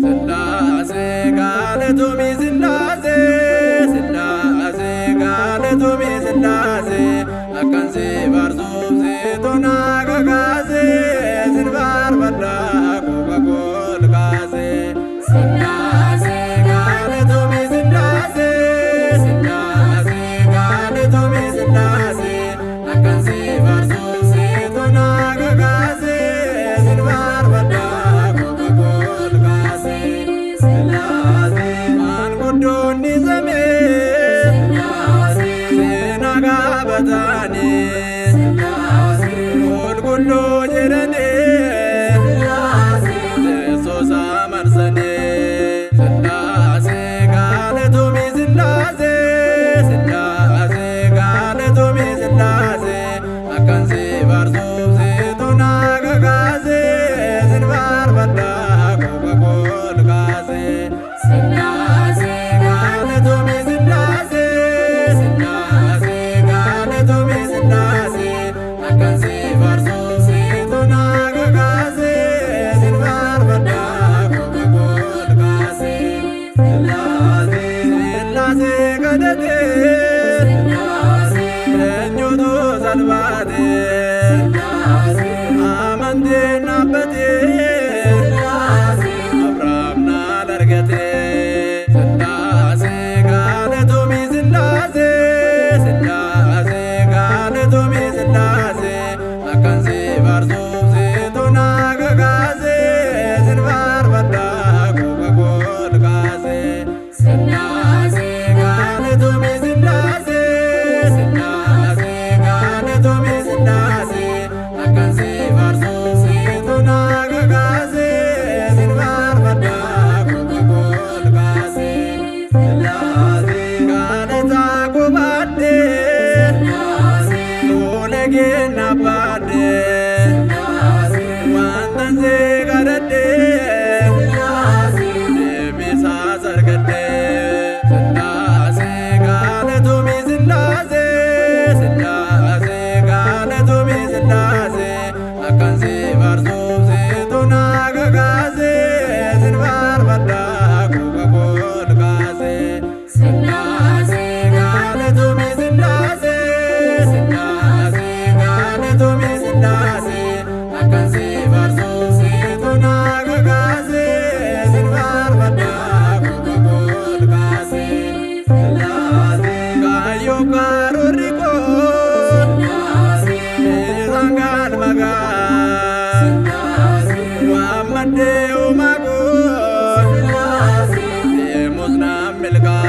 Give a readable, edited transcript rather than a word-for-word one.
Sillaasee gaalatomii Sillaasee, Sillaasee gaalatomii Sillaasee, akkan si faarsuuf situ na kakaasee, sin faarfadhaa quba kol kaasee. Sillaasee gaalatomii Sillaasee, Sillaasee gaalatomii Sillaasee, akkan si faarsuuf situ na kakaasee, sin faarfadhaa quba kol kaasee. Maanguddoonni samii seenaa gaafatanii, qulqulluu jedhanii teessoo isaa marsanii. Sillaasee gaalatomii Sillaasee, Sillaasee gaalatomii Sillaasee, akkan si faarsuuf situ na kakaasee, sin faarfadhaa quba kol kaasee. Sillaasee gaalatomii Sillaasee, Sillaasee gaalatomii Sillaasee, akkan si faarsuuf situ na kakaasee, sin faarfadhaa quba kol kaasee. Sillaasee kadhatee eenyutu salphaatee, amantiin dhaabbatee Abrahaam naan argatee. Sillaasee gaalatomii Sillaasee, Sillaasee gaalatomii Sillaasee, akkan si faarsuuf situ na kakaasee, sin faarfadhaa quba kol kaasee. Sillaasee gaalatomii Sillaasee, Sillaasee gaalatomii Sillaasee, akkan si faarsuuf situ na kakaasee, sin faarfadhaa quba kol kaasee. Galataa qubadhee fuula kee baadhee, wantan si kadhadhee deebisaa argadhee. Sillaasee gaalatomii Sillaasee, Sillaasee gaalatomii Sillaasee, akkan si faarsuuf situ na kakaasee, sin faarfadhaa quba kol kaasee. Sillaasee gaalatomii Sillaasee, Sillaasee gaalatomii Sillaasee, akkan si faarsuuf situ na kakaasee, sin faarfadhaa quba kol kaasee. Kaayyoo karoorri koo isaan galma gaa, waammadhee uumaa koo deemus naan milkaa.